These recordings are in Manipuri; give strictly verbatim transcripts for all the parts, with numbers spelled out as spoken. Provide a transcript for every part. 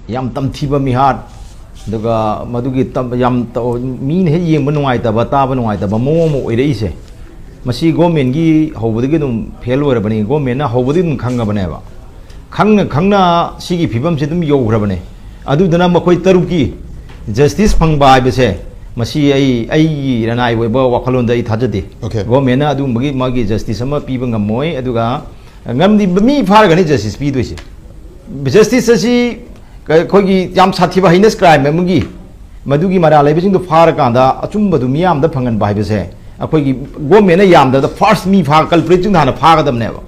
ꯌꯥꯝ ꯇꯝꯊꯤꯕ ꯃꯤꯍꯥꯠ, ꯑꯗꯨꯒ ꯃꯗꯨꯒꯤ ꯇꯝ- ꯌꯥꯝ ꯇꯧ- ꯃꯤꯅ ꯍꯦꯛ ꯌꯦꯡꯕ ꯅꯨꯡꯉꯥꯏꯇꯕ, ꯇꯥꯕ ꯅꯨꯡꯉꯥꯏꯇꯕ ꯃꯑꯣꯡ ꯑꯃ ꯑꯣꯏꯔꯛꯏꯁꯦ, ꯃꯁꯤ ꯒꯣꯔꯃꯦꯟꯒꯤ ꯍꯧꯕꯗꯒꯤ ꯑꯗꯨꯝ ꯐꯦꯜ ꯑꯣꯏꯔꯕꯅꯤ꯫ ꯒꯣꯔꯃꯦꯟꯅ ꯍꯧꯕꯗꯒꯤ ꯑꯗꯨꯝ ꯈꯪꯉꯕꯅꯦꯕ꯫ ꯈꯪꯅ ꯈꯪꯅ ꯁꯤꯒꯤ ꯐꯤꯕꯝꯁꯤ ꯑꯗꯨꯝ ꯌꯧꯈ꯭ꯔꯕꯅꯦ꯫ ꯑꯗꯨꯗꯨꯅ ꯃꯈꯣꯏ ꯇꯔꯨꯛꯀꯤ ꯖꯁꯇꯤꯁ ꯐꯪꯕ ꯍꯥꯏꯕꯁꯦ, ꯃꯁꯤ ꯑꯩ, ꯑꯩꯒꯤ ꯔꯅꯥꯏ ꯑꯣꯏꯕ ꯋꯥꯈꯜꯂꯣꯟꯗ ꯑꯩ ꯊꯥꯖꯗꯦ꯫ Okay. ꯒꯣꯔꯃꯦꯟꯅ ꯑꯗꯨꯒꯨꯝꯕꯒꯤ ꯃꯥꯒꯤ ꯖꯁꯇꯤꯁ ꯑꯃ ꯄꯤꯕ ꯉꯝꯃꯣꯏ꯫ ꯑꯗꯨꯒ ꯉꯝꯗꯤ ꯃꯤ ꯐꯥꯔꯒꯅꯤ ꯖꯁꯇꯤꯁ ꯄꯤꯗꯣꯏꯁꯦ꯫ ꯖꯁꯇꯤꯁ ꯑꯁꯤ ꯀ- ꯑꯩꯈꯣꯏꯒꯤ ꯌꯥꯝ ꯁꯥꯊꯤꯕ ꯍꯩꯅꯁ ꯀ꯭ꯔꯥꯏꯝ ꯑꯃꯒꯤ ꯃꯗꯨꯒꯤ ꯃꯔꯥꯜ ꯂꯩꯕꯁꯤꯡꯗꯣ ꯐꯥꯔꯀꯥꯟꯗ ꯑꯆꯨꯝꯕꯗꯨ ꯃꯤꯌꯥꯝꯗ ꯐꯪꯍꯟꯕ ꯍꯥꯏꯕꯁꯦ, ꯑꯩꯈꯣꯏꯒꯤ ꯒꯣꯔꯃꯦꯟꯅ ꯌꯥꯝꯗꯕꯗ ꯐꯥꯔꯁ ꯃꯤ ꯐꯥ, ꯀꯜꯄ꯭ꯔꯤꯠꯁꯤꯡꯗ ꯍꯥꯟꯅ ꯐꯥꯒꯗꯕꯅꯦꯕ꯫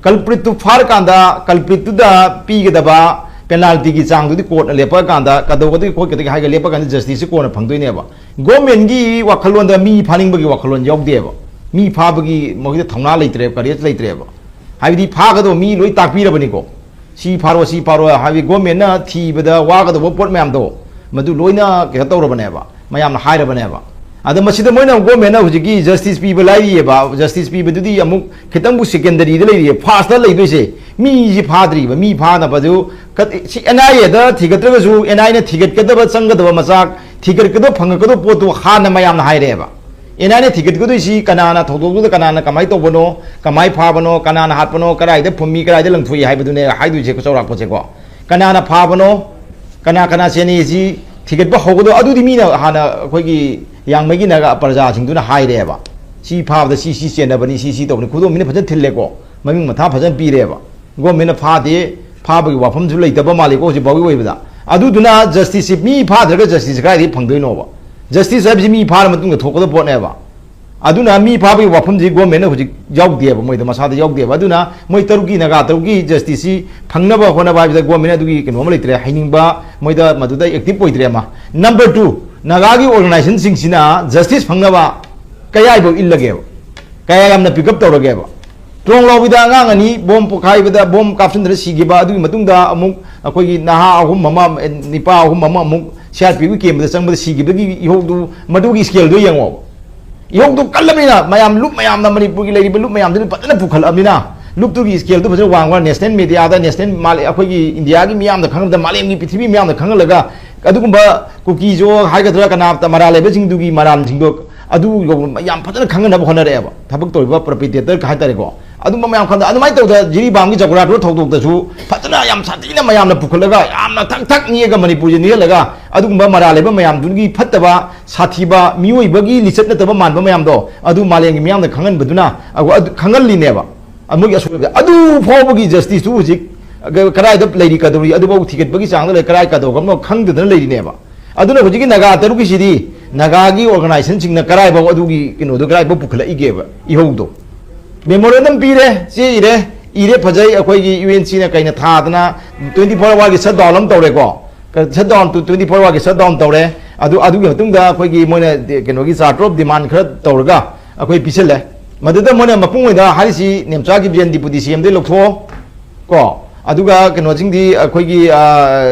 ꯀꯜꯄ꯭ꯔꯤꯠꯇꯨ ꯐꯥꯔꯀꯥꯟꯗ ꯀꯜꯄ꯭ꯔꯤꯠꯇꯨꯗ ꯄꯤꯒꯗꯕ ꯄꯦꯅꯥꯜꯇꯤꯒꯤ ꯆꯥꯡꯗꯨꯗꯤ ꯀꯣꯔꯠꯅ ꯂꯦꯞꯄꯛꯑꯀꯥꯟꯗ ꯀꯩꯗꯧꯒꯗꯒꯦ ꯈꯣꯠꯀꯗꯒꯦ ꯍꯥꯏꯔꯒ ꯂꯦꯞꯄꯀꯥꯟꯗ ꯖꯁꯇꯤꯁꯁꯤ ꯀꯣꯟꯅ ꯐꯪꯗꯣꯏꯅꯦꯕ꯫ ꯒꯣꯔꯃꯦꯟꯒꯤ ꯋꯥꯈꯜꯂꯣꯟꯗ ꯃꯤ ꯐꯥꯅꯤꯡꯕꯒꯤ ꯋꯥꯈꯜꯂꯣꯟ ꯌꯥꯎꯗꯦꯕ꯫ ꯃꯤ ꯐꯥꯕꯒꯤ ꯃꯣꯏꯗ ꯊꯧꯅꯥ ꯂꯩꯇ꯭ꯔꯦꯕ, ꯀꯔꯦꯖ ꯂꯩꯇ꯭ꯔꯦꯕ꯫ ꯍꯥꯏꯕꯗꯤ ꯐꯥꯒꯗꯕ ꯃꯤ ꯂꯣꯏ ꯇꯥꯛꯄꯤꯔꯕꯅꯤꯀꯣ꯫ ꯁꯤ ꯐꯥꯔꯣ, ꯁꯤ ꯐꯥꯔꯣ ꯍꯥꯏꯕꯗꯤ ꯒꯣꯔꯃꯦꯟꯅ ꯊꯤꯕꯗ ꯋꯥꯒꯗꯧꯕ ꯄꯣꯠ ꯃꯌꯥꯝꯗꯣ ꯃꯗꯨ ꯂꯣꯏꯅ ꯀꯩꯅꯣ ꯇꯧꯔꯕꯅꯦꯕ, ꯃꯌꯥꯝꯅ ꯍꯥꯏꯔꯕꯅꯦꯕ꯫ ꯑꯗ ꯃꯁꯤꯗ ꯃꯣꯏꯅ ꯑꯃꯨꯛ ꯒꯣꯔꯃꯦꯟꯅ ꯍꯧꯖꯤꯛꯀꯤ ꯖꯁꯇꯤꯁ ꯄꯤꯕ ꯂꯥꯏꯔꯤꯑꯕ, ꯖꯁꯇꯤꯁ ꯄꯤꯕꯗꯨꯗꯤ ꯑꯃꯨꯛ ꯈꯤꯇꯪꯕꯨ ꯁꯦꯀꯦꯟꯗꯔꯤꯗ ꯂꯩꯔꯤꯑꯕ, ꯐꯥꯔꯁꯇ ꯂꯩꯗꯣꯏꯁꯦ꯫ ꯃꯤꯁꯤ ꯐꯥꯗ꯭ꯔꯤꯕ, ꯃꯤ ꯐꯥꯅꯕꯗꯨ ꯀꯠ-, ꯁꯤ ꯑꯦꯟ ꯑꯥꯏ ꯑꯦꯗ ꯊꯤꯒꯠꯇ꯭ꯔꯒꯁꯨ ꯑꯦꯟ ꯑꯥꯏꯅ ꯊꯤꯒꯠꯀꯗꯕ ꯆꯪꯒꯗꯕ ꯃꯆꯥꯛ, ꯊꯤꯒꯠꯀꯗꯕ ꯐꯪꯉꯛꯀꯗꯕ ꯄꯣꯠꯇꯨ ꯍꯥꯟꯅ ꯃꯌꯥꯝꯅ ꯍꯥꯏꯔꯛꯑꯦꯕ꯫ ꯑꯦꯟ ꯑꯥꯏꯅ ꯊꯤꯒꯠꯀꯗꯣꯏꯁꯤ ꯀꯅꯥꯅ ꯊꯧꯗꯣꯛꯇꯨꯗ ꯀꯅꯥꯅ ꯀꯃꯥꯏꯅ ꯇꯧꯕꯅꯣ, ꯀꯃꯥꯏꯅ ꯐꯥꯕꯅꯣ, ꯀꯅꯥꯅ ꯍꯥꯠꯄꯅꯣ, ꯀꯗꯥꯏꯗ ꯐꯨꯝꯃꯤ, ꯀꯗꯥꯏꯗ ꯂꯪꯊꯣꯛꯏ ꯍꯥꯏꯕꯗꯨꯅꯦ ꯍꯥꯏꯗꯣꯏꯁꯦ ꯆꯥꯎꯔꯥꯛꯄꯁꯦꯀꯣ꯫ ꯀꯅꯥꯅ ꯐꯥꯕꯅꯣ, ꯀꯅꯥ ꯀꯅꯥ ꯆꯦꯟꯅꯩꯁꯤ ꯊꯤꯒꯠꯄ ꯍꯧꯒꯗꯧ꯫ ꯑꯗꯨꯗꯤ ꯃꯤꯅ ꯍꯥꯟꯅ ꯑꯩꯈꯣꯏꯒꯤ ꯌꯥꯡꯃꯩꯒꯤ ꯅꯥꯒꯥ ꯄ꯭ꯔꯖꯥꯁꯤꯡꯗꯨꯅ ꯍꯥꯏꯔꯦꯕ, ꯁꯤ ꯐꯥꯕꯗ ꯁꯤ ꯁꯤ ꯆꯦꯟꯅꯕꯅꯤ, ꯁꯤ ꯁꯤ ꯇꯧꯕꯅꯤ꯫ ꯈꯨꯗꯣꯡ ꯃꯤꯅ ꯐꯖꯅ ꯊꯤꯜꯂꯦꯀꯣ, ꯃꯃꯤꯡ ꯃꯊꯥ ꯐꯖꯅ ꯄꯤꯔꯦꯕ꯫ ꯒꯣꯔꯃꯦꯟꯅ ꯐꯥꯗꯦ, ꯐꯥꯕꯒꯤ ꯋꯥꯐꯝꯁꯨ ꯂꯩꯇꯕ ꯃꯥꯜꯂꯤꯀꯣ ꯍꯧꯖꯤꯛ ꯐꯥꯎꯒꯤ ꯑꯣꯏꯕꯗ꯫ ꯑꯗꯨꯗꯨꯅ ꯖꯁꯇꯤꯁꯁꯤ ꯃꯤ ꯐꯥꯗ꯭ꯔꯒ ꯖꯁꯇꯤꯁꯁꯤ ꯀꯗꯥꯏꯗꯒꯤ ꯐꯪꯗꯣꯏꯅꯣꯕ? ꯖꯁꯇꯤꯁ ꯍꯥꯏꯕꯁꯤ ꯃꯤ ꯐꯥꯔ ꯃꯇꯨꯡꯗ ꯊꯣꯛꯀꯗꯕ ꯄꯣꯠꯅꯦꯕ꯫ ꯑꯗꯨꯅ ꯃꯤ ꯐꯥꯕꯒꯤ ꯋꯥꯐꯝꯁꯤ ꯒꯣꯔꯃꯦꯟꯅ ꯍꯧꯖꯤꯛ ꯌꯥꯎꯗꯦꯕ, ꯃꯣꯏꯗ ꯃꯁꯥꯗ ꯌꯥꯎꯗꯦꯕ꯫ ꯑꯗꯨꯅ ꯃꯣꯏ ꯇꯔꯨꯛꯀꯤ, ꯅꯥꯒꯥ ꯇꯔꯨꯛꯀꯤ ꯖꯁꯇꯤꯁꯁꯤ ꯐꯪꯅꯕ ꯍꯣꯠꯅꯕ ꯍꯥꯏꯕꯗ ꯒꯣꯔꯃꯦꯟꯅ ꯑꯗꯨꯒꯤ ꯀꯩꯅꯣ ꯑꯃ ꯂꯩꯇ꯭ꯔꯦ, ꯍꯩꯅꯤꯡꯕ ꯃꯣꯏꯗ ꯃꯗꯨꯗ ꯑꯦꯛꯇꯤꯚ ꯑꯣꯏꯗ꯭ꯔꯦ ꯑꯃ꯫ ꯅꯝꯕꯔ ꯇꯨ, ꯅꯥꯒꯥꯒꯤ ꯑꯣꯔꯒꯅꯥꯏꯖꯦꯁꯟꯁꯤꯡꯁꯤꯅ ꯖꯁꯇꯤꯁ ꯐꯪꯅꯕ ꯀꯌꯥꯐꯥꯎ ꯏꯜꯂꯒꯦꯕ? ꯀꯌꯥ ꯌꯥꯝꯅ ꯄꯤꯛ ꯑꯞ ꯇꯧꯔꯒꯦꯕ? ꯇ꯭ꯔꯣꯡ ꯂꯥꯎꯕꯤꯗ ꯑꯉꯥꯡ ꯑꯅꯤ ꯕꯣꯝ ꯄꯣꯈꯥꯏꯕꯗ, ꯕꯣꯝ ꯀꯥꯞꯁꯤꯟꯗꯅ ꯁꯤꯈꯤꯕ, ꯑꯗꯨꯒꯤ ꯃꯇꯨꯡꯗ ꯑꯃꯨꯛ ꯑꯩꯈꯣꯏꯒꯤ ꯅꯍꯥ ꯑꯍꯨꯝ ꯑꯃ, ꯅꯤꯄꯥ ꯑꯍꯨꯝ ꯑꯃ ꯑꯃꯨꯛ ꯁꯤ ꯑꯥꯔ ꯄꯤ ꯑꯦꯐꯀꯤ ꯀꯦꯝꯗ ꯆꯪꯕꯗ ꯁꯤꯈꯤꯕꯒꯤ ꯏꯍꯧꯗꯨ, ꯃꯗꯨꯒꯤ ꯁ꯭ꯀꯦꯜꯗꯣ ꯌꯦꯡꯉꯣꯕ꯫ ꯏꯍꯧꯗꯨ ꯀꯜꯂꯕꯅꯤꯅ, ꯃꯌꯥꯝ ꯂꯨꯞ ꯃꯌꯥꯝꯅ, ꯃꯅꯤꯄꯨꯔꯒꯤ ꯂꯩꯔꯤꯕ ꯂꯨꯞ ꯃꯌꯥꯝꯗꯨꯅ ꯐꯖꯅ ꯄꯨꯈꯠꯂꯛꯑꯕꯅꯤꯅ, ꯂꯨꯞꯇꯨꯒꯤ ꯁ꯭ꯀꯦꯜꯗꯨ ꯐꯖꯅ ꯋꯥꯡꯕ, ꯅꯦꯁꯅꯦꯜ ꯃꯦꯗꯤꯌꯥꯗ, ꯅꯦꯁꯅꯦꯜ ꯃꯥꯂꯦ-, ꯑꯩꯈꯣꯏꯒꯤ ꯏꯟꯗꯤꯌꯥꯒꯤ ꯃꯤꯌꯥꯝꯗ ꯈꯪꯍꯟꯕꯗ, ꯃꯥꯂꯦꯝꯒꯤ ꯄ꯭ꯔꯤꯊꯤꯕꯤ ꯃꯤꯌꯥꯝꯗ ꯈꯪꯍꯜꯂꯒ, ꯑꯗꯨꯒꯨꯝꯕ ꯀꯨꯀꯤꯁꯨ ꯍꯥꯏꯒꯗ꯭ꯔꯥ, ꯀꯅꯥ ꯃꯔꯥꯜ ꯂꯩꯕꯁꯤꯡꯗꯨꯒꯤ ꯃꯔꯥꯜꯁꯤꯡꯗꯣ, ꯑꯗꯨ ꯌꯥꯝ ꯐꯖꯅ ꯈꯪꯍꯟꯅꯕ ꯍꯣꯠꯅꯔꯛꯑꯦꯕ ꯊꯕꯛ ꯇꯧꯔꯤꯕ ꯄ꯭ꯔꯣꯄꯤꯇꯦꯇꯔ ꯍꯥꯏꯇꯥꯔꯦꯀꯣ꯫ ꯑꯗꯨꯝꯕ ꯃꯌꯥꯝ ꯈꯪꯗ, ꯑꯗꯨꯃꯥꯏꯅ ꯇꯧꯗ ꯖꯤꯔꯤꯕꯥꯝꯒꯤ ꯖꯒꯣꯔꯥꯠ ꯊꯧꯗꯣꯛꯇꯁꯨ ꯐꯖꯅ ꯌꯥꯝ ꯁꯥꯊꯤꯅ ꯃꯌꯥꯝꯅ ꯄꯨꯈꯠꯂꯒ, ꯌꯥꯝꯅ ꯊꯛ ꯊꯛ ꯅꯤꯛꯑꯒ ꯃꯅꯤꯄꯨꯔꯁꯦ ꯅꯤꯛꯍꯜꯂꯒ, ꯑꯗꯨꯒꯨꯝꯕ ꯃꯔꯥꯜ ꯂꯩꯕ ꯃꯌꯥꯝꯗꯨꯒꯤ ꯐꯠꯇꯕ, ꯁꯥꯊꯤꯕ, ꯃꯤꯑꯣꯏꯕꯒꯤ ꯂꯤꯆꯠ ꯅꯠꯇꯕ ꯃꯥꯟꯕ ꯃꯌꯥꯝꯗꯣ ꯑꯗꯨ ꯃꯥꯂꯦꯝꯒꯤ ꯃꯤꯌꯥꯝꯅ ꯈꯪꯍꯟꯕꯗꯨꯅ, ꯑꯗꯨ ꯈꯪꯍꯜꯂꯤꯅꯦꯕ꯫ ꯃꯣꯏꯒꯤ ꯑꯁꯣꯏꯕꯗ ꯑꯗꯨ ꯐꯥꯎꯕꯒꯤ ꯖꯁꯇꯤꯁꯇꯨ ꯍꯧꯖꯤꯛ ꯀꯗꯥꯏꯗ ꯂꯩꯔꯤ, ꯀꯗꯧꯔꯤ, ꯑꯗꯨꯐꯥꯎ ꯊꯤꯒꯠꯄꯒꯤ ꯆꯥꯡꯗ ꯂꯩ, ꯀꯗꯥꯏ ꯀꯗꯧꯒꯝꯅꯣ ꯈꯪꯗꯗꯅ ꯂꯩꯔꯤꯅꯦꯕ꯫ ꯑꯗꯨꯅ ꯍꯧꯖꯤꯛꯀꯤ ꯅꯥꯒꯥ ꯇꯔꯨꯛꯀꯤꯁꯤꯗꯤ ꯅꯥꯒꯥꯒꯤ ꯑꯣꯔꯒꯅꯥꯏꯖꯦꯁꯟꯁꯤꯡꯅ ꯀꯗꯥꯏꯐꯥꯎ ꯑꯗꯨꯒꯤ ꯀꯩꯅꯣꯗꯣ ꯀꯗꯥꯏꯐꯥꯎ ꯄꯨꯈꯠꯂꯛꯏꯒꯦꯕ ꯏꯍꯧꯗꯣ? ꯃꯦꯃꯣꯔꯦꯟꯗꯝ ꯄꯤꯔꯦ, ꯆꯦ ꯏꯔꯦ, ꯏꯔꯦ, ꯐꯖꯩ, ꯑꯩꯈꯣꯏꯒꯤ ꯌꯨ ꯑꯦꯟ ꯁꯤꯅ ꯀꯩꯅ ꯊꯥꯗꯅ ꯇ꯭ꯋꯦꯟꯇꯤ ꯐꯣꯔ ꯑꯋꯥꯔꯒꯤ ꯁꯠ ꯗꯥꯎꯟ ꯑꯃ ꯇꯧꯔꯦꯀꯣ꯫ ꯁꯠ ꯗꯥꯎꯟ, ꯇ꯭ꯋꯦꯟꯇꯤ ꯐꯣꯔ ꯑꯋꯥꯔꯒꯤ ꯁꯠ ꯗꯥꯎꯟ ꯇꯧꯔꯦ꯫ ꯑꯗꯨ, ꯑꯗꯨꯒꯤ ꯃꯇꯨꯡꯗ ꯑꯩꯈꯣꯏꯒꯤ ꯃꯣꯏꯅ ꯗꯦ-, ꯀꯩꯅꯣꯒꯤ ꯆꯥꯔꯇꯔ ꯑꯣꯐ ꯗꯤꯃꯥꯟ ꯈꯔ ꯇꯧꯔꯒ ꯑꯩꯈꯣꯏ ꯄꯤꯁꯜꯂꯦ꯫ ꯃꯗꯨꯗ ꯃꯣꯏꯅ ꯃꯄꯨꯡ ꯑꯣꯏꯅ ꯍꯥꯏꯔꯤꯁꯤ, ꯅꯦꯝꯆꯥꯒꯤ ꯕꯤꯔꯦꯟ ꯗꯤꯄꯨꯇꯤ ꯁꯤ ꯑꯦꯝꯗꯩ ꯂꯧꯊꯣꯛꯑꯣ ꯀꯣ, ꯑꯗꯨꯒ ꯀꯩꯅꯣꯁꯤꯡꯗꯤ ꯑꯩꯈꯣꯏꯒꯤ, ꯑ,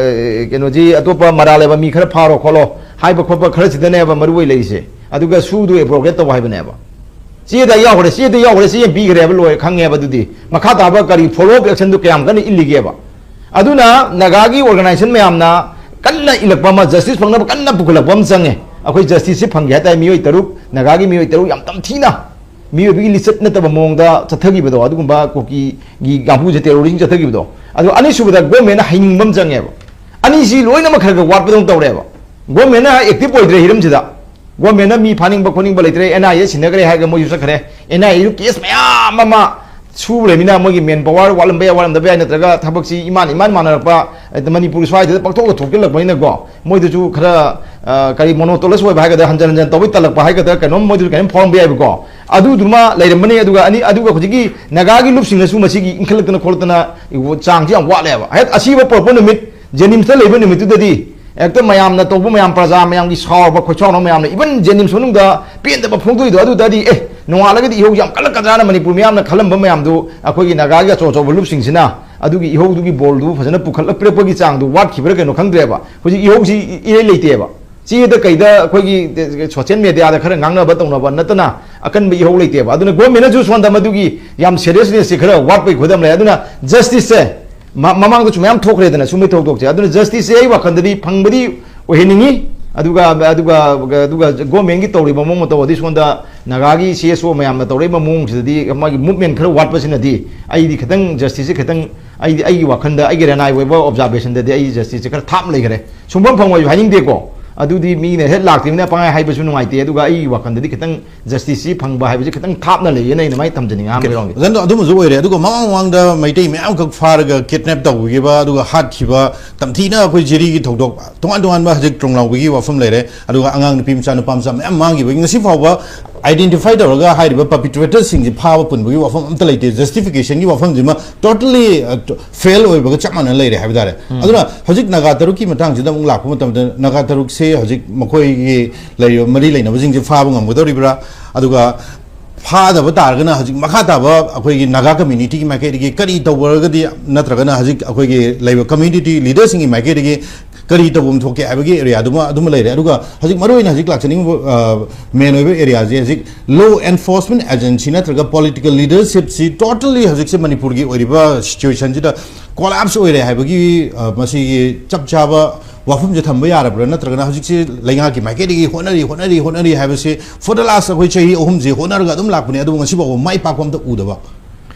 ꯀꯩꯅꯣꯁꯤ ꯑꯇꯣꯞꯄ ꯃꯔꯥꯜ ꯂꯩꯕ ꯃꯤ ꯈꯔ ꯐꯥꯔꯣ ꯈꯣꯠꯂꯣ ꯍꯥꯏꯕ ꯈꯣꯠꯄ ꯈꯔꯁꯤꯗꯅꯦꯕ ꯃꯔꯨ ꯑꯣꯏ ꯂꯩꯔꯤꯁꯦ꯫ ꯑꯗꯨꯒ ꯁꯨꯗꯨ ꯑꯦꯕ꯭ꯔꯣꯒꯦꯠ ꯇꯧ ꯍꯥꯏꯕꯅꯦꯕ꯫ ꯆꯦꯗ ꯌꯥꯎꯈ꯭ꯔꯦ, ꯆꯦꯗ ꯌꯥꯎꯈ꯭ꯔꯦ, ꯆꯦ ꯑꯃ ꯄꯤꯈ꯭ꯔꯦꯕ, ꯂꯣꯏꯔꯦ, ꯈꯪꯉꯦꯕ꯫ ꯑꯗꯨꯗꯤ ꯃꯈꯥ ꯇꯥꯕ ꯀꯔꯤ ꯐꯣꯂꯣ ꯑꯞ ꯑꯦꯛꯁꯟꯗꯨ ꯀꯌꯥꯝ ꯀꯟꯅ ꯏꯜꯂꯤꯒꯦꯕ? ꯑꯗꯨꯅ ꯅꯥꯒꯥꯒꯤ ꯑꯣꯔꯒꯅꯥꯏꯖꯦꯁꯟ ꯃꯌꯥꯝꯅ ꯀꯟꯅ ꯏꯜꯂꯛꯄ ꯑꯃ, ꯖꯁꯇꯤꯁ ꯐꯪꯅꯕ ꯀꯟꯅ ꯄꯨꯈꯠꯂꯛꯄ ꯑꯃ ꯆꯪꯉꯦ꯫ ꯑꯩꯈꯣꯏ ꯖꯁꯇꯤꯁꯁꯤ ꯐꯪꯒꯦ ꯍꯥꯏ ꯇꯥꯔꯦ, ꯃꯤꯑꯣꯏ ꯇꯔꯨꯛ, ꯅꯥꯒꯥꯒꯤ ꯃꯤꯑꯣꯏ ꯇꯔꯨꯛ ꯌꯥꯝ ꯇꯝꯊꯤꯅ ꯃꯤꯑꯣꯏꯕꯒꯤ ꯂꯤꯆꯠ ꯅꯠꯇꯕ ꯃꯑꯣꯡꯗ ꯆꯠꯊꯈꯤꯕꯗꯣ, ꯑꯗꯨꯒꯨꯝꯕ ꯀꯨꯀꯤꯒꯤ ꯀꯥꯡꯕꯨꯁꯦ ꯇꯦꯔꯣꯔꯤꯖꯝ ꯆꯠꯊꯈꯤꯕꯗꯣ꯫ ꯑꯗꯣ ꯑꯅꯤꯁꯨꯕꯗ ꯒꯣꯔꯃꯦꯟꯅ ꯍꯩꯅꯤꯡꯕ ꯑꯃ ꯆꯪꯉꯦꯕ꯫ ꯑꯅꯤꯁꯤ ꯂꯣꯏꯅꯃꯛ ꯈꯔ ꯈꯔ ꯋꯥꯠꯄꯗꯧꯅ ꯇꯧꯔꯦꯕ꯫ ꯒꯣꯔꯃꯦꯟꯅ ꯑꯦꯛꯇꯤꯚ ꯑꯣꯏꯗ꯭ꯔꯦ ꯍꯤꯔꯝꯁꯤꯗ꯫ ꯒꯣꯔꯃꯦꯟꯅ ꯃꯤ ꯐꯥꯅꯤꯡꯕ ꯈꯣꯠꯅꯤꯡꯕ ꯂꯩꯇ꯭ꯔꯦ, ꯑꯦꯟ ꯑꯥꯏ ꯑꯦ ꯁꯤꯟꯅꯈ꯭ꯔꯦ ꯍꯥꯏꯔꯒ ꯃꯣꯏꯁꯨ ꯆꯠꯈ꯭ꯔꯦ꯫ ꯑꯦꯟ ꯑꯥꯏ ꯑꯦꯁꯨ ꯀꯦꯁ ꯃꯌꯥꯝ ꯑꯃ ꯁꯨꯔꯦꯃꯤꯅ ꯃꯣꯏꯒꯤ ꯃꯦꯟ ꯄꯋꯥꯔ ꯋꯥꯠꯂꯝꯕ ꯌꯥꯏ, ꯋꯥꯠꯂꯝꯗꯕ ꯌꯥꯏ, ꯅꯠꯇ꯭ꯔꯒ ꯊꯕꯛꯁꯤ ꯏꯃꯥꯟ ꯏꯃꯥꯟ ꯃꯥꯟꯅꯔꯛꯄ, ꯃꯅꯤꯄꯨꯔ ꯁ꯭ꯋꯥꯏꯗ ꯄꯪꯊꯣꯛꯇ ꯊꯣꯛꯆꯤꯜꯂꯛꯄꯅꯤꯅꯀꯣ, ꯃꯣꯏꯗꯁꯨ ꯈꯔ, ꯑ, ꯀꯔꯤ, ꯃꯣꯅꯣꯇꯣꯅꯁ ꯑꯣꯏꯕ ꯍꯥꯏꯒꯗ꯭ꯔꯥ, ꯍꯟꯖꯟ ꯍꯟꯖꯟ ꯇꯧꯕꯩ ꯇꯜꯂꯛꯄ ꯍꯥꯏꯒꯗ꯭ꯔꯥ, ꯀꯩꯅꯣꯝ ꯃꯣꯏꯗꯁꯨ ꯀꯩꯅꯣꯝ ꯐꯥꯎꯔꯝꯕ ꯌꯥꯏꯕꯀꯣ꯫ ꯑꯗꯨꯗꯨꯃ ꯂꯩꯔꯝꯕꯅꯤ꯫ ꯑꯗꯨꯒ ꯑꯅꯤ, ꯑꯗꯨꯒ ꯍꯧꯖꯤꯛꯀꯤ ꯅꯥꯒꯥꯒꯤ ꯂꯨꯞꯁꯤꯡꯅꯁꯨ ꯃꯁꯤꯒꯤ ꯏꯟꯈꯠꯂꯛꯇꯅ ꯈꯣꯠꯂꯛꯇꯅ ꯆꯥꯡꯁꯤ ꯌꯥꯝ ꯋꯥꯠꯂꯦꯕ꯫ ꯍꯦꯛ ꯑꯁꯤꯕ ꯄꯨꯔꯛꯄ ꯅꯨꯃꯤꯠ, ꯖꯦꯅꯤꯝꯁꯇ ꯂꯩꯕ ꯅꯨꯃꯤꯠꯇꯨꯗꯗꯤ ꯍꯦꯛꯇ ꯃꯌꯥꯝꯅ ꯇꯧꯕ ꯃꯌꯥꯝ, ꯄ꯭ꯔꯖꯥ ꯃꯌꯥꯝꯒꯤ ꯁꯥꯎꯕ ꯈꯣꯏꯁꯥꯎꯅꯕ ꯃꯌꯥꯝꯅ, ꯏꯚꯟ ꯖꯦꯅꯤꯝꯁ ꯃꯅꯨꯡꯗ ꯄꯦꯟꯗꯕ ꯐꯣꯡꯗꯣꯛꯏꯗꯣ, ꯑꯗꯨꯗꯗꯤ, ꯑꯦ, ꯅꯣꯡꯉꯥꯜꯂꯒꯗꯤ ꯏꯍꯧ ꯌꯥꯝ ꯀꯜꯂꯛꯀꯗ꯭ꯔꯥꯅ ꯃꯅꯤꯄꯨꯔ ꯃꯤꯌꯥꯝꯅ ꯈꯜꯂꯝꯕ ꯃꯌꯥꯝꯗꯨ ꯑꯩꯈꯣꯏꯒꯤ ꯅꯥꯒꯥꯒꯤ ꯑꯆꯧ ꯑꯆꯧꯕ ꯂꯨꯞꯁꯤꯡꯁꯤꯅ ꯑꯗꯨꯒꯤ ꯏꯍꯧꯗꯨꯒꯤ ꯕꯣꯜꯗꯨ ꯐꯖꯅ ꯄꯨꯈꯠꯂꯛꯄꯤꯔꯛꯄꯒꯤ ꯆꯥꯡꯗꯨ ꯋꯥꯠꯈꯤꯕ꯭ꯔꯥ ꯀꯩꯅꯣ ꯈꯪꯗ꯭ꯔꯦꯕ꯫ ꯍꯧꯖꯤꯛ ꯏꯍꯧꯁꯤ ꯏꯔꯩ ꯂꯩꯇꯦꯕ꯫ ꯆꯦꯗ ꯀꯩꯗ ꯑꯩꯈꯣꯏꯒꯤ ꯁꯣꯁꯤꯌꯦꯜ ꯃꯦꯗꯤꯌꯥꯗ ꯈꯔ ꯉꯥꯡꯅꯕ ꯇꯧꯅꯕ ꯅꯠꯇꯅ ꯑꯀꯟꯕ ꯏꯍꯧ ꯂꯩꯇꯦꯕ꯫ ꯑꯗꯨꯅ ꯒꯣꯔꯃꯦꯟꯅꯁꯨ ꯁꯣꯝꯗ ꯃꯗꯨꯒꯤ ꯌꯥꯝ ꯁꯦꯔꯤꯌꯁꯅꯦꯁꯁꯦ ꯈꯔ ꯋꯥꯠꯄꯒꯤ ꯈꯨꯗꯝ ꯂꯩ꯫ ꯑꯗꯨꯅ ꯖꯁꯇꯤꯁꯁꯦ ꯃ-, ꯃꯃꯥꯡꯗꯁꯨ ꯃꯌꯥꯝ ꯊꯣꯛꯈ꯭ꯔꯦꯗꯅ ꯁꯨꯝꯕꯒꯤ ꯊꯧꯗꯣꯛꯁꯦ꯫ ꯑꯗꯨꯅ ꯖꯁꯇꯤꯁꯁꯦ ꯑꯩ ꯋꯥꯈꯜꯗꯗꯤ ꯐꯪꯕꯗꯤ ꯑꯣꯏꯍꯟꯅꯤꯡꯉꯤ꯫ ꯑꯗꯨꯒ, ꯑꯗꯨꯒ, ꯑꯗꯨꯒ ꯒꯣꯔꯃꯦꯟꯒꯤ ꯇꯧꯔꯤꯕ ꯃꯑꯣꯡ ꯃꯇꯧ ꯑꯗꯩ ꯁꯣꯝꯗ ꯅꯥꯒꯥꯒꯤ ꯁꯤ ꯑꯦꯁ ꯑꯣ ꯃꯌꯥꯝꯅ ꯇꯧꯔꯛꯏꯕ ꯃꯑꯣꯡꯁꯤꯗꯗꯤ ꯃꯥꯒꯤ ꯃꯨꯞꯃꯦꯟ ꯈꯔ ꯋꯥꯠꯄꯁꯤꯅꯗꯤ ꯑꯩꯗꯤ ꯈꯤꯇꯪ ꯖꯁꯇꯤꯁꯁꯦ ꯈꯤꯇꯪ, ꯑꯩꯗꯤ ꯑꯩꯒꯤ ꯋꯥꯈꯜꯗ, ꯑꯩꯒꯤ ꯔꯦꯅꯥꯏ ꯑꯣꯏꯕ ꯑꯣꯕꯖꯥꯔꯕꯦꯁꯟꯗꯗꯤ ꯑꯩ ꯖꯁꯇꯤꯁꯁꯦ ꯈꯔ ꯊꯥꯞꯅ ꯂꯩꯈ꯭ꯔꯦ꯫ ꯁꯨꯡꯐꯝ ꯐꯪꯉꯣꯏꯁꯨ ꯍꯥꯏꯅꯤꯡꯗꯦꯀꯣ꯫ ꯑꯗꯨꯗꯤ ꯃꯤꯅ ꯍꯦꯛ ꯂꯥꯛꯇ꯭ꯔꯤꯕꯅꯤꯅ ꯄꯪꯍꯥꯏ ꯍꯥꯏꯕꯁꯨ ꯅꯨꯡꯉꯥꯏꯇꯦ꯫ ꯑꯗꯨꯒ ꯑꯩꯒꯤ ꯋꯥꯈꯜꯗꯗꯤ ꯈꯤꯇꯪ ꯖꯁꯇꯤꯁꯁꯤ ꯐꯪꯕ ꯍꯥꯏꯕꯁꯤ ꯈꯤꯇꯪ ꯊꯥꯞꯅ ꯂꯩꯌꯦꯅ ꯑꯩꯅ ꯃꯥꯏ ꯊꯝꯖꯅꯤꯡꯉꯤ ꯑꯍꯥꯟꯕ ꯔꯥꯎꯟꯒꯤ꯫ ꯑꯗꯨꯅ ꯑꯗꯨꯃꯁꯨ ꯑꯣꯏꯔꯦ꯫ ꯑꯗꯨꯒ ꯃꯃꯥꯡ ꯃꯃꯥꯡꯗ ꯃꯩꯇꯩ ꯃꯌꯥꯝꯈꯛ ꯐꯥꯔꯒ ꯀꯤꯗꯅꯦꯞ ꯇꯧꯈꯤꯕ, ꯑꯗꯨꯒ ꯍꯥꯠꯈꯤꯕ, ꯇꯝꯊꯤꯅ ꯑꯩꯈꯣꯏ ꯖꯤꯔꯤꯒꯤ ꯊꯧꯗꯣꯛ ꯇꯣꯉꯥꯟ ꯇꯣꯉꯥꯟꯕ ꯍꯧꯖꯤꯛ ꯇ꯭ꯔꯣꯡꯂꯥꯎꯕꯒꯤ ꯋꯥꯐꯝ ꯂꯩꯔꯦ꯫ ꯑꯗꯨꯒ ꯑꯉꯥꯡ ꯅꯨꯄꯤ ꯃꯆꯥ, ꯅꯨꯄꯥ ꯃꯆꯥ ꯃꯌꯥꯝ ꯃꯥꯡꯈꯤꯕꯒꯤ ꯉꯁꯤ ꯐꯥꯎꯕ ꯑꯥꯏꯗꯦꯟꯇꯤꯐꯥꯏ ꯇꯧꯔꯒ ꯍꯥꯏꯔꯤꯕ ꯄꯔꯄꯤꯇ꯭ꯔꯦꯇꯔꯁꯤꯡꯁꯤ ꯐꯥꯕ ꯄꯨꯟꯕꯒꯤ ꯋꯥꯐꯝ ꯑꯝꯇ ꯂꯩꯇꯦ꯫ ꯖꯁꯇꯤꯐꯤꯀꯦꯁꯟꯒꯤ ꯋꯥꯐꯝꯁꯤꯃ ꯇꯣꯇꯂꯤ ꯐꯦꯜ ꯑꯣꯏꯕꯒ ꯆꯞ ꯃꯥꯟꯅ ꯂꯩꯔꯦ ꯍꯥꯏꯕ ꯇꯥꯔꯦ꯫ ꯑꯗꯨꯅ ꯍꯧꯖꯤꯛ ꯅꯥꯒꯥ ꯇꯔꯨꯛꯀꯤ ꯃꯇꯥꯡꯁꯤꯗ ꯑꯃꯨꯛ ꯂꯥꯛꯄ ꯃꯇꯝꯗ, ꯅꯥꯒꯥ ꯇꯔꯨꯛꯁꯦ ꯍꯧꯖꯤꯛ ꯃꯈꯣꯏꯒꯤ ꯂꯩꯔꯤꯕ ꯃꯔꯤ ꯂꯩꯅꯕꯁꯤꯡꯁꯦ ꯐꯥꯕ ꯉꯝꯒꯗꯧꯔꯤꯕ꯭ꯔꯥ? ꯑꯗꯨꯒ ꯐꯥꯗꯕ ꯇꯥꯔꯒꯅ ꯍꯧꯖꯤꯛ ꯃꯈꯥ ꯇꯥꯕ ꯑꯩꯈꯣꯏꯒꯤ ꯅꯥꯒꯥ ꯀꯝꯃ꯭ꯌꯨꯅꯤꯇꯤꯒꯤ ꯃꯥꯏꯀꯩꯗꯒꯤ ꯀꯔꯤ ꯇꯧꯔꯒꯗꯤ, ꯅꯠꯇ꯭ꯔꯒꯅ ꯍꯧꯖꯤꯛ ꯑꯩꯈꯣꯏꯒꯤ ꯂꯩꯕ ꯀꯝꯃ꯭ꯌꯨꯅꯤꯇꯤ ꯂꯤꯗꯔꯁꯤꯡꯒꯤ ꯃꯥꯏꯀꯩꯗꯒꯤ ꯀꯔꯤ ꯇꯧꯐꯝ ꯊꯣꯛꯀꯦ ꯍꯥꯏꯕꯒꯤ ꯑꯦꯔꯤꯌꯥꯗꯨꯃ, ꯑꯗꯨꯃ ꯂꯩꯔꯦ꯫ ꯑꯗꯨꯒ ꯍꯧꯖꯤꯛ ꯃꯔꯨꯑꯣꯏꯅ ꯍꯧꯖꯤꯛ ꯂꯥꯛꯆꯅꯤꯡꯕ, ꯑ, ꯃꯦꯟ ꯑꯣꯏꯕ ꯑꯦꯔꯤꯌꯥꯁꯦ ꯍꯧꯖꯤꯛ ꯂꯣ ꯑꯦꯟꯐꯣꯔꯁꯃꯦꯟ ꯑꯦꯖꯦꯟꯁꯤ ꯅꯠꯇ꯭ꯔꯒ ꯄꯣꯂꯤꯇꯤꯀꯦꯜ ꯂꯤꯗꯔꯁꯤꯞꯁꯤ ꯇꯣꯇꯂꯤ ꯍꯧꯖꯤꯛꯁꯦ ꯃꯅꯤꯄꯨꯔꯒꯤ ꯑꯣꯏꯔꯤꯕ ꯁꯤꯆꯨꯋꯦꯁꯟꯁꯤꯗ ꯀꯣꯂꯥꯞꯁ ꯑꯣꯏꯔꯦ ꯍꯥꯏꯕꯒꯤ, ꯑ, ꯃꯁꯤꯒꯤ ꯆꯞ ꯆꯥꯕ ꯋꯥꯐꯝꯁꯦ ꯊꯝꯕ ꯌꯥꯔꯕ꯭ꯔꯥ? ꯅꯠꯇ꯭ꯔꯒꯅ ꯍꯧꯖꯤꯛꯁꯦ ꯂꯩꯉꯥꯛꯀꯤ ꯃꯥꯏꯀꯩꯗꯒꯤ ꯍꯣꯠꯅꯔꯤ, ꯍꯣꯠꯅꯔꯤ, ꯍꯣꯠꯅꯔꯤ ꯍꯥꯏꯕꯁꯦ for the last ꯑꯩꯈꯣꯏ ꯆꯍꯤ ꯑꯍꯨꯝꯁꯦ ꯍꯣꯠꯅꯔꯒ ꯑꯗꯨꯝ ꯂꯥꯛꯄꯅꯦ, ꯑꯗꯨꯕꯨ ꯉꯁꯤꯐꯥꯎꯕ ꯃꯥꯏ ꯄꯥꯛꯄ ꯑꯝꯇ ꯎꯗꯕ꯫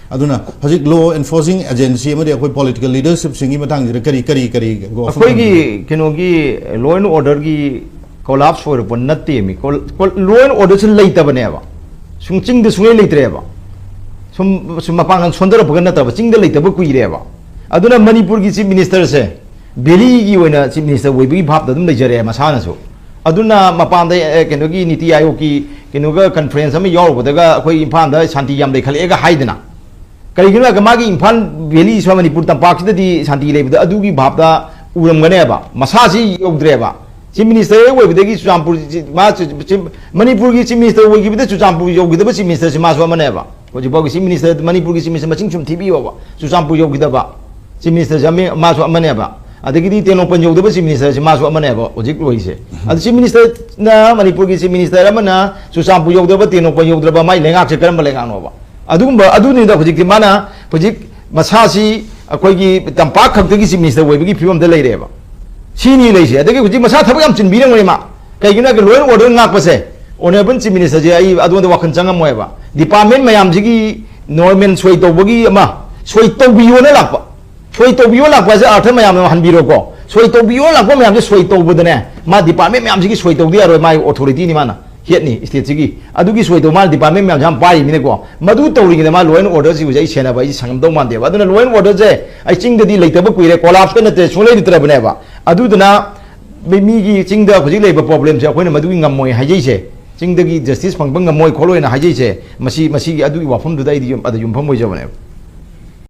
ꯑꯗꯨꯅ ꯍꯧꯖꯤꯛ ꯂꯣ ꯑꯦꯟꯐꯣꯔꯁꯤꯡ ꯑꯦꯖꯦꯟꯁꯤ ꯑꯃꯗꯤ ꯑꯩꯈꯣꯏ ꯄꯣꯂꯤꯇꯤꯀꯦꯜ ꯂꯤꯗꯔꯁꯤꯞꯁꯤꯡꯒꯤ ꯃꯇꯥꯡꯁꯤꯗ ꯀꯔꯤ, ꯀꯔꯤ, ꯀꯔꯤ ꯋꯥꯐꯝ ꯑꯩꯈꯣꯏꯒꯤ ꯊꯝꯕꯤꯒꯦ? ꯀꯩꯅꯣꯒꯤ ꯂꯣ ꯑꯦꯟ ꯑꯣꯔꯗꯔꯒꯤ ꯀꯣꯂꯥꯞꯁ ꯑꯣꯏꯔꯛꯄ ꯅꯠꯇꯦꯃꯤ꯫ ꯂꯣ ꯑꯦꯟ ꯑꯣꯔꯗꯔꯁꯤ ꯂꯩꯇꯕꯅꯦꯕ, ꯁꯨꯡꯆꯤꯡꯗ ꯁꯨꯡꯂꯩ ꯂꯩꯇ꯭ꯔꯦꯕ꯫ ꯁꯨꯝ, ꯁꯨꯝ ꯃꯄꯥꯡꯒꯜ ꯁꯣꯟꯊꯔꯛꯄꯒ ꯅꯠꯇꯕ, ꯆꯤꯡꯗ ꯂꯩꯇꯕ ꯀꯨꯏꯔꯦꯕ꯫ ꯑꯗꯨꯅ ꯃꯅꯤꯄꯨꯔꯒꯤ ꯆꯤꯐ ꯃꯤꯅꯤꯁꯇꯔꯁꯦ ꯚꯦꯂꯤꯒꯤ ꯑꯣꯏꯅ ꯆꯤꯐ ꯃꯤꯅꯤꯁꯇꯔ ꯑꯣꯏꯕꯒꯤ ꯚꯥꯞꯇ ꯑꯗꯨꯝ ꯂꯩꯖꯔꯛꯑꯦ ꯃꯁꯥꯅꯁꯨ꯫ ꯑꯗꯨꯅ ꯃꯄꯥꯟꯗ, ꯑꯦ, ꯀꯩꯅꯣꯒꯤ ꯅꯤꯇꯤ ꯑꯥꯌꯣꯒꯀꯤ ꯀꯩꯅꯣꯒ ꯀꯟꯐꯔꯦꯟꯁ ꯑꯃ ꯌꯥꯎꯔꯨꯕꯗꯒ ꯑꯩꯈꯣꯏ ꯏꯝꯐꯥꯜꯗ ꯁꯥꯟꯇꯤ ꯌꯥꯝ ꯂꯩꯈꯠꯂꯛꯑꯦꯒ ꯍꯥꯏꯗꯅ, ꯀꯔꯤꯒꯤꯅꯣ ꯍꯥꯏꯔꯒ ꯃꯥꯒꯤ ꯏꯝꯐꯥꯜ ꯚꯦꯂꯤ ꯁ꯭ꯋꯥꯏ ꯃꯅꯤꯄꯨꯔ ꯇꯝꯄꯥꯛꯁꯤꯗꯗꯤ ꯁꯥꯟꯇꯤ ꯂꯩꯕꯗ ꯑꯗꯨꯒꯤ ꯚꯥꯞꯇ ꯎꯔꯝꯒꯅꯦꯕ꯫ ꯃꯁꯥꯁꯤ ꯌꯧꯗ꯭ꯔꯦꯕ꯫ ꯆꯤꯐ ꯃꯤꯅꯤꯁꯇꯔ ꯍꯦꯛ ꯑꯣꯏꯕꯗꯒꯤ ꯆꯨꯔꯆꯥꯟꯄꯨꯔ ꯆꯤ-, ꯃꯥ ꯆꯤ-, ꯆꯤ-, ꯃꯅꯤꯄꯨꯔꯒꯤ ꯆꯤꯐ ꯃꯤꯅꯤꯁꯇꯔ ꯑꯣꯏꯈꯤꯕꯗ ꯆꯨꯔꯆꯥꯟꯄꯨꯔ ꯌꯧꯈꯤꯗꯕ ꯆꯤꯐ ꯃꯤꯅꯤꯁꯇꯔꯁꯤ ꯃꯥꯁꯨ ꯑꯃꯅꯦꯕ꯫ ꯍꯧꯖꯤꯛꯐꯥꯎꯒꯤ ꯆꯤꯐ ꯃꯤꯅꯤꯁꯇꯔ, ꯃꯅꯤꯄꯨꯔꯒꯤ ꯆꯤꯐ ꯃꯤꯅꯤꯁꯇꯔ ꯃꯁꯤꯡ ꯁꯨꯝ ꯊꯤꯕꯤꯌꯣꯕ, ꯆꯨꯔꯆꯥꯟꯄꯨꯔ ꯌꯧꯈꯤꯗꯕ ꯆꯤꯐ ꯃꯤꯅꯤꯁꯇꯔꯁꯤ ꯑꯃ-, ꯃꯥꯁꯨ ꯑꯃꯅꯦꯕ꯫ ꯑꯗꯒꯤꯗꯤ ꯇꯦꯡꯅꯧꯄꯜ ꯌꯧꯗꯕ Chief Minister ꯁꯤ ꯃꯥꯁꯨ ꯑꯃꯅꯦꯕ ꯍꯧꯖꯤꯛ ꯑꯣꯏꯔꯤꯁꯦ꯫ ꯑꯗꯨ Chief Minister ꯅ, ꯃꯅꯤꯄꯨꯔꯒꯤ Chief Minister ꯑꯃꯅ ꯆꯨꯔꯆꯥꯟꯄꯨꯔ ꯌꯧꯗꯕ, ꯇꯦꯡꯅꯧꯄꯜ ꯌꯧꯗ꯭ꯔꯕ ꯃꯥꯏ ꯂꯩꯉꯥꯛꯁꯦ ꯀꯔꯝꯕ ꯂꯩꯉꯥꯛꯅꯣꯕ? ꯑꯗꯨꯒꯨꯝꯕ ꯑꯗꯨꯅꯤꯗ ꯍꯧꯖꯤꯛꯇꯤ ꯃꯥꯅ ꯍꯧꯖꯤꯛ ꯃꯁꯥꯁꯤ ꯑꯩꯈꯣꯏꯒꯤ ꯇꯝꯄꯥꯛ ꯈꯛꯇꯒꯤ Chief Minister ꯑꯣꯏꯕꯒꯤ ꯐꯤꯕꯝꯗ ꯂꯩꯔꯦꯕ꯫ ꯁꯤꯅꯤ ꯂꯩꯁꯦ꯫ ꯑꯗꯒꯤ ꯍꯧꯖꯤꯛ ꯃꯁꯥ ꯊꯕꯛ ꯌꯥꯝ ꯆꯤꯟꯕꯤꯔꯝꯒꯅꯤ ꯃꯥ꯫ ꯀꯩꯒꯤꯅꯣ ꯍꯥꯏꯔꯒ law and order ꯉꯥꯛꯄꯁꯦ, Honourable Chief Minister ꯁꯦ ꯑꯩ ꯑꯗꯣꯝꯗ ꯋꯥꯈꯜ ꯆꯪꯉꯝꯃꯣꯏꯕ꯫ Department ꯃꯌꯥꯝꯁꯤꯒꯤ normal ꯁꯣꯏ ꯇꯧꯕꯒꯤ ꯑꯃ, ꯁꯣꯏ ꯇꯧꯕꯤꯌꯣꯅ ꯂꯥꯛꯄ꯫ ꯁꯣꯏ ꯇꯧꯕꯤꯌꯣ ꯂꯥꯛꯄ ꯍꯥꯏꯁꯦ ꯑꯥꯔꯊ ꯃꯌꯥꯝ ꯑꯃ ꯍꯟꯕꯤꯔꯣꯀꯣ꯫ ꯁꯣꯏ ꯇꯧꯕꯤꯌꯣ ꯂꯥꯛꯄ ꯃꯌꯥꯝꯁꯦ ꯁꯣꯏ ꯇꯧꯕꯗꯅꯦ, ꯃꯥ department ꯃꯌꯥꯝꯁꯤꯒꯤ ꯁꯣꯏ ꯇꯧꯗ ꯌꯥꯔꯣꯏ, ꯃꯥꯒꯤ authority ꯅꯤ ꯃꯥꯅ꯫ Head ꯅꯤ state ꯁꯤꯒꯤ꯫ ꯑꯗꯨꯒꯤ ꯁꯣꯏ ꯇꯧ ꯃꯥꯅ department ꯃꯌꯥꯝꯁꯦ ꯌꯥꯝ ꯄꯥꯏꯔꯤꯕꯅꯤꯅꯀꯣ꯫ ꯃꯗꯨ ꯇꯧꯔꯤꯉꯩꯗ ꯃꯥ law and order ꯁꯤ ꯍꯧꯖꯤꯛ ꯑꯩ ꯁꯦꯟꯅꯕ ꯑꯩꯁꯦ ꯁꯪꯉꯝꯗꯧ ꯃꯥꯟꯗꯦꯕ꯫ ꯑꯗꯨꯅ law and order ꯁꯦ ꯑꯩ ꯆꯤꯡꯗꯗꯤ ꯂꯩꯇꯕ ꯀꯨꯏꯔꯦ, collapse ꯀ ꯅꯠꯇ꯭ꯔꯦ, ꯁꯨꯡꯂꯩ ꯂꯩꯇ꯭ꯔꯕꯅꯦꯕ꯫ ꯑꯗꯨꯗꯨꯅ ꯃꯤ, ꯃꯤꯒꯤ ꯆꯤꯡꯗ ꯍꯧꯖꯤꯛ ꯂꯩꯕ problem ꯁꯦ ꯑꯩꯈꯣꯏꯅ ꯃꯗꯨꯒꯤ ꯉꯝꯃꯣꯏ ꯍꯥꯏꯖꯩꯁꯦ, ꯆꯤꯡꯗꯒꯤ justice ꯐꯪꯕ ꯉꯝꯃꯣꯏ ꯈꯣꯠꯂꯣꯏꯅ ꯍꯥꯏꯖꯩꯁꯦ, ꯃꯁꯤ, ꯃꯁꯤꯒꯤ ꯑꯗꯨꯒꯤ ꯋꯥꯐꯝꯗꯨꯗ ꯑꯩꯗꯤ ꯌꯨꯝ-, ꯑꯗ ꯌꯨꯝꯐꯝ ꯑꯣꯏꯖꯕꯅꯦꯕ꯫